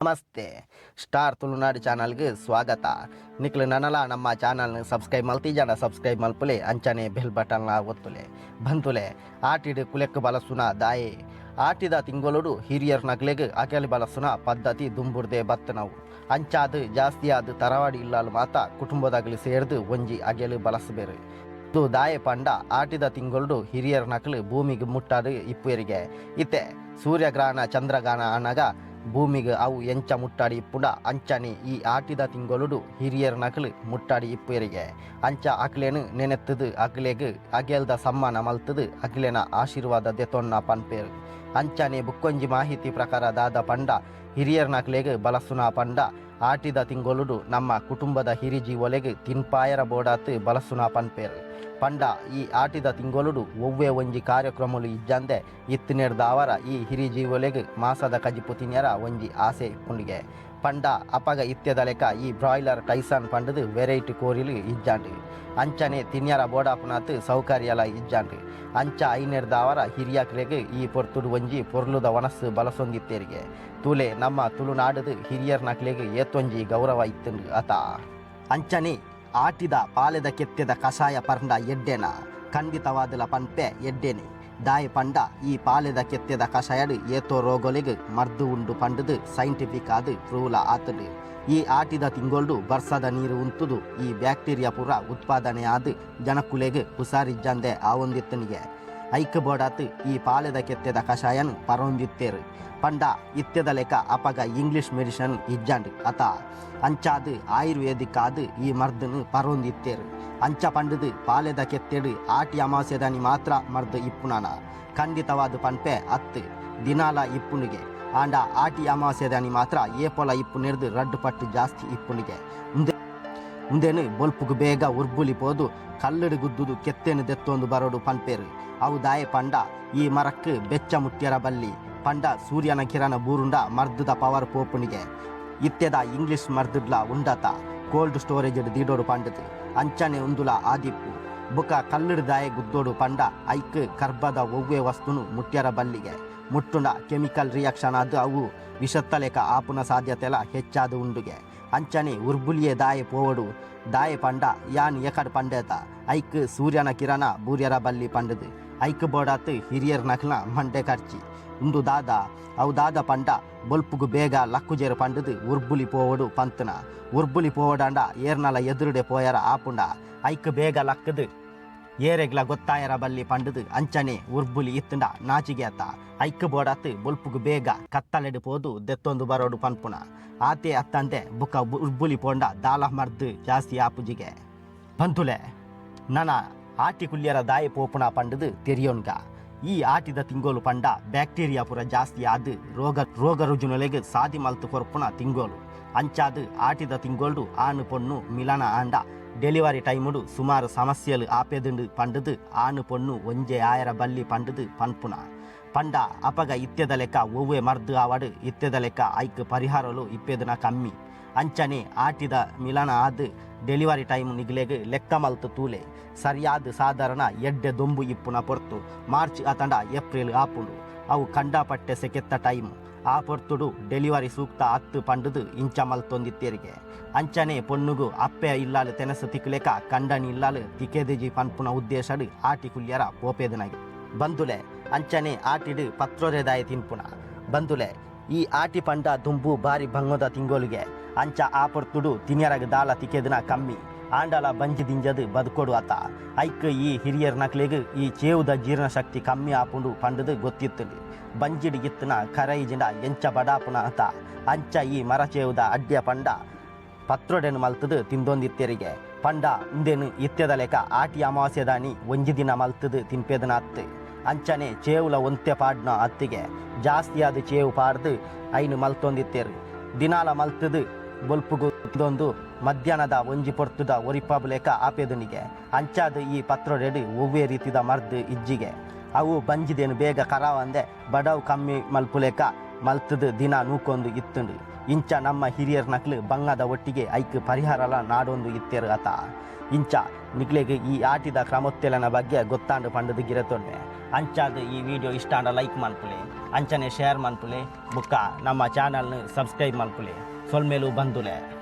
Namaste, star Tulunadu ಚಾನಲ್ಗೆ ಸ್ವಾಗತ. ನಿಕ್ಲು ನನಲ ನಮ್ಮ ಚಾನಲ್ನ ಸಬ್ಸ್ಕ್ರೈಬ್ ಮಲ್ತಿಜಾಂಡ ಸಬ್ಸ್ಕ್ರೈಬ್ ಮಲ್ಪುಲೆ, ಅಂಚನೆ ಬೆಲ್ ಬಟನ್ಲ ಒತ್ತುಲೆ. ಬಂತುಲೆ, ಆಟಿಡ್ ಕುಲೆಕ್ ಬಲಸುನ ದಾಯೆ? ಆಟಿದ ತಿಂಗೊಲುಡು ಹಿರಿಯರ್ ನಕ್ಲೆಗ್ ಅಕೆಲ್ ಬಲಸುನ ಪದ್ಧತಿ ದುಂಬುರ್ದೆ ಬತ್ತನವು. ಅಂಚಾದ್ ಜಾಸ್ತಿಯಾದ್ ತರವಾಡಿ ಇಲ್ಲಾಲ್ ಮಾತ ಕುಟುಂಬದಗಲು ಸೇರ್ದ್ ಒಂಜಿ ಅಗೆಲು ಬಲಸುಬೆರ್. ಇದು ದಾಯೆ ಪಂಡ ಆಟಿದ ತಿಂಗೊಲುಡು ಹಿರಿಯರ್ ನಕಲು ಭೂಮಿಗ್ ಮುಟ್ಟಾದ್ ಇಪ್ಪುವೆರಿಗೆ. ಇತ್ತೆ ಸೂರ್ಯಗ್ರಹಣ ಚಂದ್ರಗ್ರಹಣ ಆನಗ ಭೂಮಿಗ್ ಅವು ಎಂಚ ಮುಟ್ಟಾಡಿ ಇಪ್ಪುಂಡ ಅಂಚನೆ ಈ ಆಟಿದ ತಿಂಗೊಲುಡು ಹಿರಿಯರ್ ನಕಲು ಮುಟ್ಟಾಡಿ ಇಪ್ಪುವೆರಿಗೆ. ಅಂಚ ಅಕ್ಲೆನ್ ನೆನೆತ್ತುದು ಅಕ್ಲೆಗ್ ಅಗೆಲ್ದ ಸಮ್ಮಾನ ಮಲ್ತುದು ಅಕ್ಲೆನ ಆಶೀರ್ವಾದ ದೆತೊನ್ನ ಪನ್ಪೆರ್. ಅಂಚನೆ ಬುಕ್ಕೊಂಜಿ ಮಾಹಿತಿ ಪ್ರಕಾರ ದಾದ ಪಂಡ ಹಿರಿಯರ್ ನಕ್ಲೆಗ್ ಬಲಸುನ ಪಂಡ ಆಟಿದ ತಿಂಗೊಲುಡು ನಮ್ಮ ಕುಟುಂಬದ ಹಿರಿ ಜೀವೊಲೆಗ್ ತಿನ್ಪಾಯರ ಬೋಡಾತ್ ಬಲಸುನ ಪನ್ಪೆರ್. ಪಂಡ ಈ ಆಟಿದ ತಿಂಗೊಲುಡು ಒವ್ವೆ ಒಂಜಿ ಕಾರ್ಯಕ್ರಮೊಲು ಇಜ್ಜಂದೆ ಇತ್ತಿನೆಡ್ದಾವರ ಈ ಹಿರಿ ಜೀವೊಲೆಗ್ ಮಾಸದ ಕಜಿಪು ತಿನ್ಯರ ಒಂಜಿ ಆಸೆ ಇಪ್ಪುಂಡುಗೆ. ಪಂಡ ಅಪಗ ಇತ್ತೆದ ಲೆಕ ಈ ಬ್ರಾಯ್ಲರ್, ಟೈಸನ್ ಪಂಡುದು ವೆರೈಟಿ ಕೋರಿಲು ಇಜ್ಜಾಂಡ್. ಅಂಚನೆ ತಿನ್ಯರ ಬೋಡಾಪುನಾತ್ ಸೌಕರ್ಯಲ ಇಜ್ಜಾಂಡ್. ಅಂಚ ಐನೆಡ್ದಾವರ ಹಿರಿಯಕ್ಲೆಗ್ ಈ ಪೊರ್ತುಡು ಒಂಜಿ ಪೊರ್ಲುದ ವನಸ್ ಬಲಸೊಂದಿತ್ತೆರ್ಗೆ. ತೂಲೆ, ನಮ್ಮ ತುಳುನಾಡುದು ಹಿರಿಯರ್ನಕ್ಲೆಗ್ ಏತೊಂಜಿ ಗೌರವ ಇತ್ತುಂಡು ಅತಾ. ಅಂಚನೆ ಆಟಿದ ಪಾಲೆದ ಕೆತ್ತೆದ ಕಷಾಯ ಪರ್ಂಡ ಎಡ್ಡೆನ? ಖಂಡಿತವಾದುಲ ಪನ್ಪೆ ಎಡ್ಡೆನೆ. ದಾಯೆ ಪಂಡ ಈ ಪಾಲೆದ ಕೆತ್ತೆದ ಕಷಾಯಡ್ ಏತೋ ರೋಗೊಲೆಗ್ ಮರ್ದ್ ಉಂಡು ಪಂಡುದು ಸೈಂಟಿಫಿಕ್ ಆದ್ ಪ್ರೂವ್ಲ ಆತುಂಡು. ಈ ಆಟಿದ ತಿಂಗೊಲ್ಡು ಬರ್ಸದ ನೀರು ಉಂತುದು ಈ ಬ್ಯಾಕ್ಟೀರಿಯಾ ಪೂರ ಉತ್ಪಾದನೆ ಆದ್ ಜನಕ್ಕುಲೆಗ್ ಹುಷಾರಿಜ್ಜಂದೆ ಆವೊಂದಿತ್ತುಂಡುಗೆ. ಐಕ್ ಬೋಡಾತ್ ಈ ಪಾಲೆದ ಕೆತ್ತೆದ ಕಷಾಯನ್ ಪರೊಂದಿತ್ತೆರ್. ಪಂಡ ಇತ್ತೆದ ಲೆಕ ಅಪಗ ಇಂಗ್ಲಿಷ್ ಮೆಡಿಸನ್ ಇಜ್ಜಾಂಡ್ ಅತ. ಅಂಚಾದ್ ಆಯುರ್ವೇದಿಕ್ ಆದ್ ಈ ಮರ್ದನ್ ಪರೊಂದಿತ್ತೆರ್. ಅಂಚ ಪಂಡುದು ಪಾಲೆದ ಕೆತ್ತೆಡ್ ಆಟಿ ಅಮಾವಾಸ್ಯೆದಾನಿ ಮಾತ್ರ ಮರ್ದ್ ಇಪ್ಪುನನ? ಖಂಡಿತವಾದ್ ಪನ್ಪೆ ಅತ್ತ್. ದಿನಾಲ ಇಪ್ಪುಂಡುಗೆ. ಆಂಡ ಆಟಿ ಅಮಾವಾಸ್ಯೆದಾನಿ ಮಾತ್ರ ಏಪೊಲ ಇಪ್ಪುನೆರ್ದ್ ರಡ್ಡ್ ಪಟ್ಟ್ ಜಾಸ್ತಿ ಇಪ್ಪುಂಡುಗೆ. ಉಂದೆನ್ ಬೊಲ್ಪುಗು ಬೇಗ ಉರ್ಬುಲಿ ಪೋದು ಕಲ್ಲುಡು ಗುದ್ದುದು ಕೆತ್ತೆನ್ ದೆತ್ತೊಂದು ಬರೊಡು ಪನ್ಪೆರ್. ಅವು ದಾಯೆ ಪಂಡ ಈ ಮರಕ್ಕ್ ಬೆಚ್ಚ ಮುಟ್ಯರ ಬಲ್ಲಿ. ಪಂಡ ಸೂರ್ಯನ ಕಿರಣ ಬೂರುಂಡ ಮರ್ದ್ ದ ಪವರ್ ಪೋಪುಂಡುಗೆ. ಇತ್ತೆದ ಇಂಗ್ಲಿಷ್ ಮರ್ದ್ ಡ್ಲಾ ಉಂಡತ ಕೋಲ್ಡ್ ಸ್ಟೋರೇಜ್ ಡ್ ದೀಡೊಡು ಪಂಡುದ್. ಅಂಚನೆ ಉಂದುಲ ಆದಿಪ್ಪು. ಬೊಕ ಕಲ್ಲುಡ್ ದಾಯೆ ಗುದ್ದೊಡು ಪಂಡ ಐಕ್ ಕರ್ಬದ ಒವ್ವೆ ವಸ್ತುನು ಮುಟ್ಯರ ಬಲ್ಲಿಗೆ. ಮುಟ್ಟುಂಡ ಕೆಮಿಕಲ್ ರಿಯಾಕ್ಷನ್ ಆದ್ ಅವು ವಿಷತ್ತಲೆಕ ಆಪುನ ಸಾಧ್ಯತೆಲ ಹೆಚ್ಚಾದ್ ಉಂಡುಗೆ. ಅಂಚನೆ ಉರ್ಬುಲಿಯೇ ದಾಯೆ ಪೋವೊಡು? ದಾಯೆ ಪಂಡ ಯಾನ್ ಎಕಡ್ ಪಂಡೇತ ಐಕ್ ಸೂರ್ಯನ ಕಿರಣ ಬೂರ್ಯರ ಬಲ್ಲಿ ಪಂಡುದ್. ಐಕ್ ಬೋಡಾತ್ ಹಿರಿಯೆರ್ ನಕ್ಲ್ನ ಮಂಡೆ ಕರ್ಚಿ. ಉಂದು ದಾದ? ಅವು ದಾದ ಪಂಡ ಬೊಲ್ಪುಗು ಬೇಗ ಲಕ್ಕುಜೆರ್ ಪಂಡುದ್ ಉರ್ಬುಲಿ ಪೋವೊಡು ಪಂತುನ. ಉರ್ಬುಲಿ ಪೋವೊಡಾಂಡ ಏರ್ನಲ ಎದುರುಡೆ ಪೋಯರ ಆಪುಂಡ? ಐಕ್ ಬೇಗ ಲಕ್ಕುದ್ ಏರೆಗ್ಲ ಗೊತ್ತಾಯರ ಬಲ್ಲಿ ಪಂಡುದ್. ಅಂಚನೆ ಉರ್ಬುಲಿ ಇತ್ತುಂಡ ನಾಚಿಗೆ ಅತ? ಐಕ್ ಬೋಡಾತ್ ಬೊಲ್ಪುಗು ಬೇಗ ಕತ್ತಲೆಡ್ ಪೋದು ದೆತ್ತೊಂದು ಬರೊಡು ಪನ್ಪುನ. ಆತೆ ಅತ್ತಂದೆ ಬುಕ ಉರ್ಬುಲಿ ಪೋಂಡ ದಾಲ ಮರ್ದ್ ಜಾಸ್ತಿ ಆಪುಜಿಗೆ. ಬಂಧುಲೆ, ನನ ಆಟಿ ಕುಲ್ಯರ ದಾಯೆ ಪೋಪುನ ಪಂಡುದು ತೆರಿಯೊನ್ಗ. ಈ ಆಟಿದ ತಿಂಗೊಲು ಪಂಡ ಬ್ಯಾಕ್ಟೀರಿಯಾ ಪೂರ ಜಾಸ್ತಿ ಆದ್ ರೋಗ ರೋಗ ರುಜಿನೊಲೆಗ್ ಸಾದಿ ಮಲ್ತ್ ಕೊರ್ಪುನ ತಿಂಗೊಲು. ಅಂಚಾದ್ ಆಟಿದ ತಿಂಗೊಲ್ಡು ಆಣ್ ಪೊಣ್ಣು ಮಿಲನ ಆಂಡ ಡೆಲಿವರಿ ಟೈಮುಡು ಸುಮಾರ್ ಸಮಸ್ಯೆಲು ಆಪೆದ್ಂಡ್ ಪಂಡುದು ಆಣ್ ಪೊಣ್ಣು ಒಂಜೆ ಆಯರ ಬಲ್ಲಿ ಪಂಡುದು ಪನ್ಪುನ. ಪಂಡ ಅಪಗ ಇತ್ತೆದ ಲೆಕ ಒವ್ವೆ ಮರ್ದ್ ಆವಡ್ ಇತ್ತೆದ ಲೆಕ ಐಕ್ ಪರಿಹಾರೊಲು ಇಪ್ಪೆದುನ ಕಮ್ಮಿ. ಅಂಚನೆ ಆಟಿದ ಮಿಲನ ಆದ್ ಡೆಲಿವರಿ ಟೈಮ್ ನಿಗಲೆಗ್ ಲೆಕ್ಕ ಮಲ್ತ್ ತೂಲೆ. ಸರಿಯಾದ್ ಸಾಧಾರಣ ಎಡ್ಡೆ ದೊಂಬು ಇಪ್ಪುನ ಪೊರ್ತು ಮಾರ್ಚ್ ಅತಂಡ ಏಪ್ರಿಲ್ ಆಪುಂಡು. ಅವು ಕಂಡಾಪಟ್ಟೆ ಸೆಕೆತ್ತ ಟೈಮ್. ಆ ಪೊರ್ತುಡು ಡೆಲಿವರಿ ಸೂಕ್ತ ಅತ್ತ್ ಪಂಡುದು ಇಂಚ ಮಲ್ತೊಂದಿತ್ತೆರ್ಗೆ. ಅಂಚನೆ ಪೊಣ್ಣುಗು ಅಪ್ಪೆ ಇಲ್ಲಾಲ್ ತೆನಸ್ ತಿಕ್ಕುಲೆಕ ಕಂಡನಿ ಇಲ್ಲಾಲ್ ತಿಕೆದಿಜಿ ಪನ್ಪುನ ಉದ್ದೇಶಡ್ ಆಟಿ ಕುಲ್ಯರ ಪೋಪೆದಿನಗೆ. ಬಂಧುಲೆ, ಅಂಚನೆ ಆಟಿಡ್ ಪತ್ರೊರೆದಾಯೆ ತಿನ್ಪುನ? ಬಂಧುಲೆ, ಈ ಆಟಿ ಪಂಡ ದುಂಬು ಬಾರಿ ಬಂಗೊದ ತಿಂಗೊಲುಗೆ. ಅಂಚ ಆ ಪೊರ್ತುಡು ತಿನ್ಯರಗ್ ದಾಲ ತಿಕೆದಿನ ಕಮ್ಮಿ. ಆಂಡಲ ಬಂಜಿ ದಿಂಜದ್ ಬದುಕೊಡು ಅತ. ಐಕ್ ಈ ಹಿರಿಯೆರ್ನಕ್ಲೆಗ್ ಈ ಚೇವುದ ಜೀರ್ಣಶಕ್ತಿ ಕಮ್ಮಿ ಆಪುಂಡು ಪಂಡುದು ಗೊತ್ತಿತ್ತುಂಡು. ಬಂಜಿಡ್ ಇತ್ತಿನ ಕರೈಜಿಂಡ ಎಂಚ ಬಡಾಪುನ ಅತ. ಅಂಚ ಈ ಮರಚೇವುದ ಅಡ್ಯ ಪಂಡ ಪತ್ರೊಡೆನ್ ಮಲ್ತುದು ತಿಂದೊಂದಿತ್ತೆರಿಗೆ. ಪಂಡ ಉಂದೆನ್ ಇತ್ತೆದ ಲೆಕ ಆಟಿ ಅಮಾವಾಸ್ಯೆದಾನಿ ಒಂಜಿ ದಿನ ಮಲ್ತುದು ತಿನ್ಪೆದುನ ಅತ್ತ್. ಅಂಚನೆ ಚೇವುಲ ಒಂತೆ ಪಾಡ್ನ ಅತ್ತಿಗೆ. ಜಾಸ್ತಿಯಾದ್ ಚೇವು ಪಾಡ್ದ್ ಐನ್ ಮಲ್ತೊಂದಿತ್ತೆರ್. ದಿನಾಲ ಮಲ್ತುದು ಬೊಲ್ಪುಗು ತಿಂದೊಂದು ಮಧ್ಯಾಹ್ನದ ಒಂಜಿ ಪೊರ್ತುದ ಒರಿಪಾಬುಲೆಕ ಆಪೆದುಂಡಿಗೆ. ಅಂಚಾದ್ ಈ ಪತ್ರೊಡೆಡ್ ಒವ್ವೆ ರೀತಿದ ಮರ್ದ್ ಇಜ್ಜಿಗೆ. ಅವು ಬಂಜಿದೆನ್ ಬೇಗ ಕರಾವಂದೆ ಬಡವು ಕಮ್ಮಿ ಮಲ್ಪುಲೆಕ ಮಲ್ತುದು ದಿನ ನೂಕೊಂದು ಇತ್ತುಂಡು. ಇಂಚ ನಮ್ಮ ಹಿರಿಯರ್ನಕ್ಲು ಬಂಗದ ಒಟ್ಟಿಗೆ ಐಕ್ ಪರಿಹಾರಲ ನಾಡೊಂದು ಇತ್ತೆರ್ ಅತ. ಇಂಚ ನಿಕ್ಲೆಗ್ ಈ ಆಟಿದ ಕ್ರಮೊತ್ತೆಲೆನ ಬಗ್ಗೆ ಗೊತ್ತಾಂಡ್ ಪಂಡುದು ಗಿರೆತೊನ್ವೆ. ಅಂಚಾದ್ ಈ ವಿಡಿಯೋ ಇಷ್ಟ ಆಂಡ ಲೈಕ್ ಮನ್ಪುಲೆ. ಅಂಚನೆ ಶೇರ್ ಮನ್ಪುಲೆ ಬುಕ್ಕ ನಮ್ಮ ಚಾನಲ್ನ ಸಬ್ಸ್ಕ್ರೈಬ್ ಮನ್ಪುಲೆ. ಸೊಲ್ಮೆಲು ಬಂಧುಲೆ.